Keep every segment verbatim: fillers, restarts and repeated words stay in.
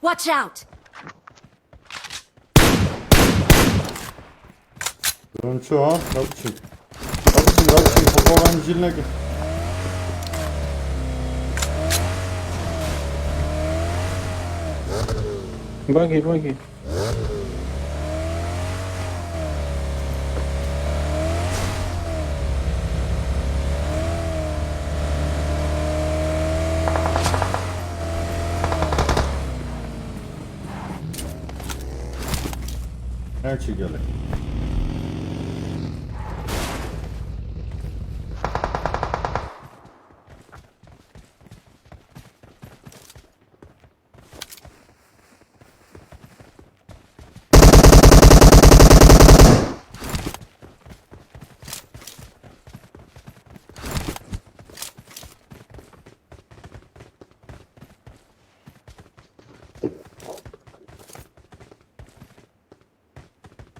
Watch out! Durum çi ha? Rabiçin. Rabiçin, rabiçin. Xwe ben jil neke. Buggy, buggy. Her şey geldi.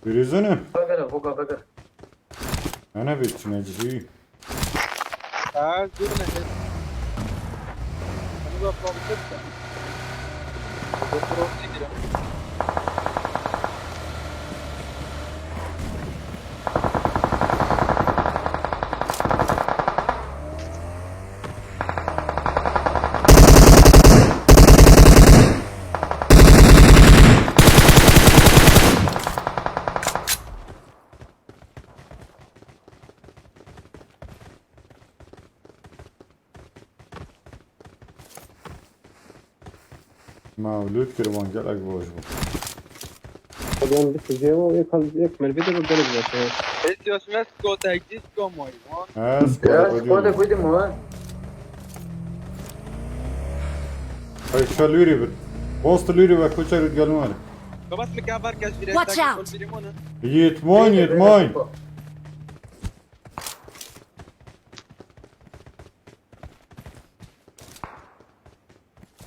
Birizini? Bagara, boka bagara. Ana bitmecili. Ha, dur ne? Hani bak, bak, bak. Doktor olsa girer. Ma lût kir, wan gelek baş bû. Hadi bir şey ama ek al ek mermi de bu gelip zaten. Ê Siyosî me skotek dî, sko moy. Ha, squad Squadê diyor. Xwedê mı? Ay, şalûrî bir. Bost lûrî ve koçer gelin var. Kapat mı kabar kes bir Watch tak out. Kol biri mona. Yetmoyn, yetmoyn.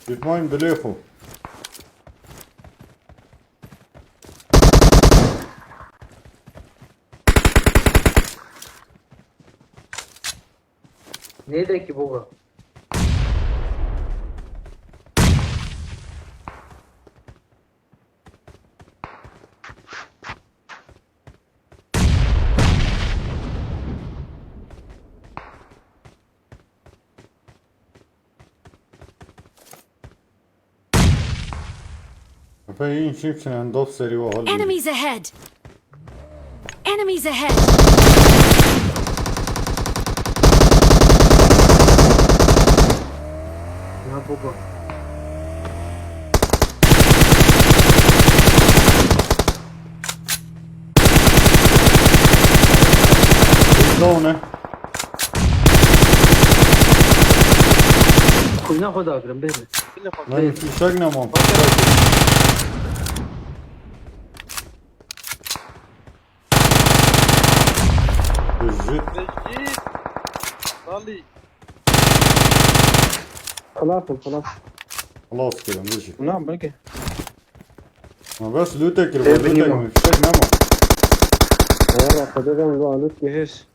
Yetmoyn bilê xo. Neydi ki baba? Köpeği için içinden dost seri o halde. Enemies ahead! Enemies ahead! Ya baba. Zone. Kuyuna xwe dagirim bêne. Bile bak. Lan fişek ne man? Jit. Vecdi. Bali. Xelas ol, xelas. Xelas kirin, jit. Buna belki. Ma bes lûte kir, Ê, lûte binî ma. kir. Fişek ne man? Eğer arkada ben bu alıp gelir.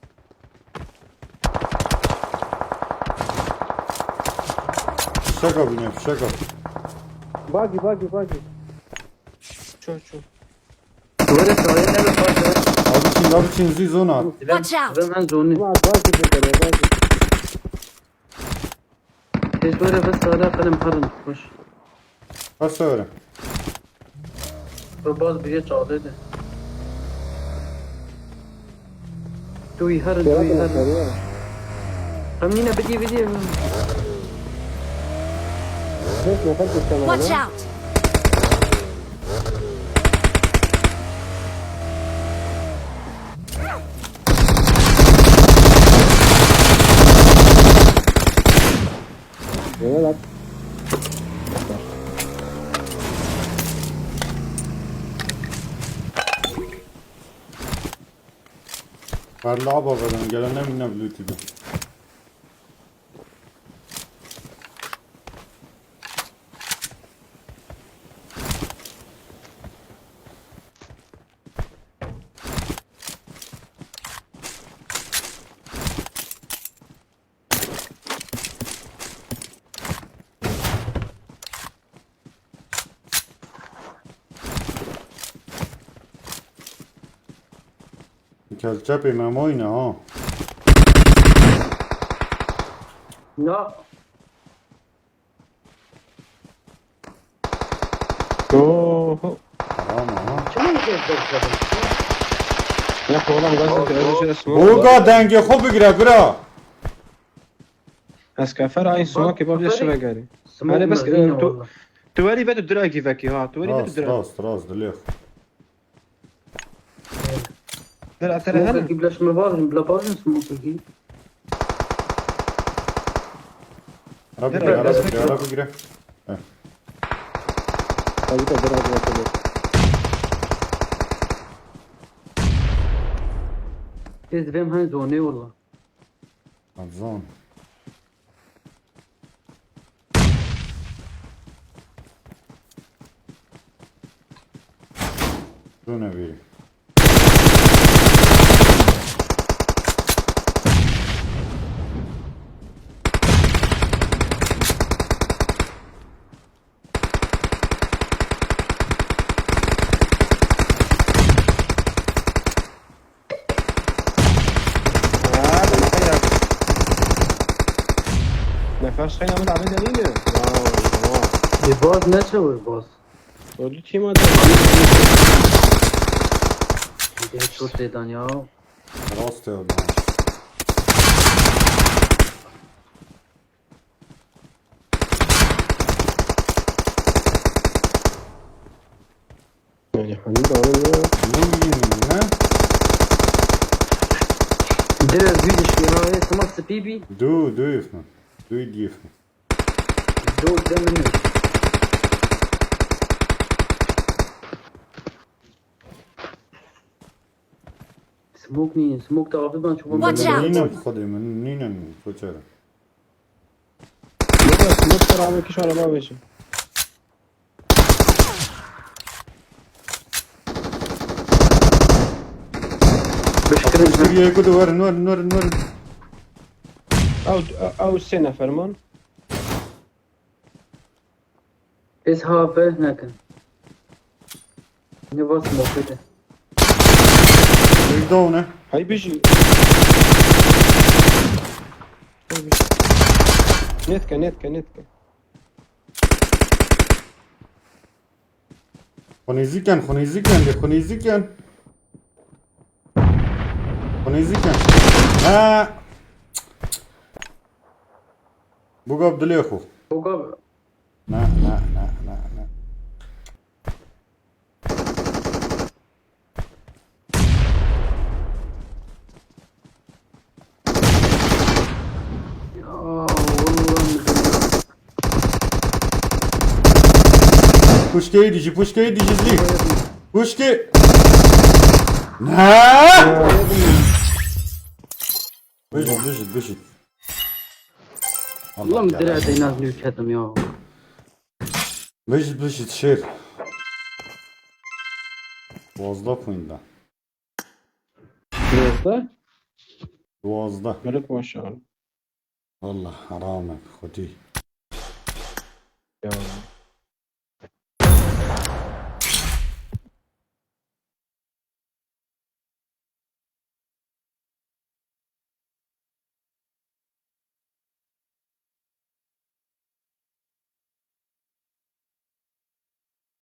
Fişek al bine, fişek al. Buggy, buggy, buggy. Ço, ço. Were sahaya ne be parça. Abi çin, abi çin, zî zona. Watch out! Ben ben zonni. Ulan buggy bir kere, buggy. Tez were be sahaya kalem harın. Hoş. Kaç severim. Be baz biriye çağlıydı. Duy harın, Yalan duy mı harın. sarıyor? Hem yine bidi bidi. Beş nefes istemem. Watch out! Yine bak. Parla baba, ben gelen ne minne blue tibi. Kelçepê Memoyne ha. Ya Oho. Tamam ha. çima zor zor kadın? Ya oğlum gazete öyle şey smoke. Boga dengê xwe bigire bira. Ez kefer aynı smoke bab Keferi- şive gari. Smoke Hani bes, mezin e, ya tu- valla. Tu veri vetu dira gî vekî ha. Tu veri vetu Rast dira. Rast rast dilê xwe. Dira tere Smoke hene. ki bileşme var mı? Bile bazı smoke ki. Ara Dira, bigire, ara rast bigire, vekî. Ara bigire. Heh. Tabii tabii dira dira dira. Biz vem hani zone valla. Hazan. Zone biri. Ha, ben de ya. Nefes şey ama da ne deniyor? Vay vay. Bir baz ne çevir baz? Öldü kim adam? Bir de çok dedan ya. Rast ya. Yani hani doğru mu? Bunun yeni ne? Biraz bir şey ya. Tamam, spî bî. Du, du yefne. Du yefne. Dol de min. Smoke niye? Smoke da abi ben çok Watch out! Nînim xwedê min, nînim koçer. Yok yok smoke var abi kişi araba abi için. Beşiktaş. Kiriye ku de werin, werin, werin, werin. Ew ew sê nefer man. Ez ha ve nekin. Ne var smoke de? Tek down e. Hay biji. Netke netke netke. Xwe nêzîken, xwe nêzîken, lê xwe nêzîken. Xwe nêzîken. Ha! Bûga bi dilê xwe. Boga Ne, ne, ne, ne, ne. Ya Allah. Puşkeyê dijî, puşkeyê dijî zî. Puşkê. Ne? Bijit, bijit, bijit. Ulan bir direkt en az nüketim ya. Bijit, bijit, şêr. Duwazdeh point da. Nerede? Duwazdeh. Melek maşallah. Wallah, heram e, xwedî. Ya.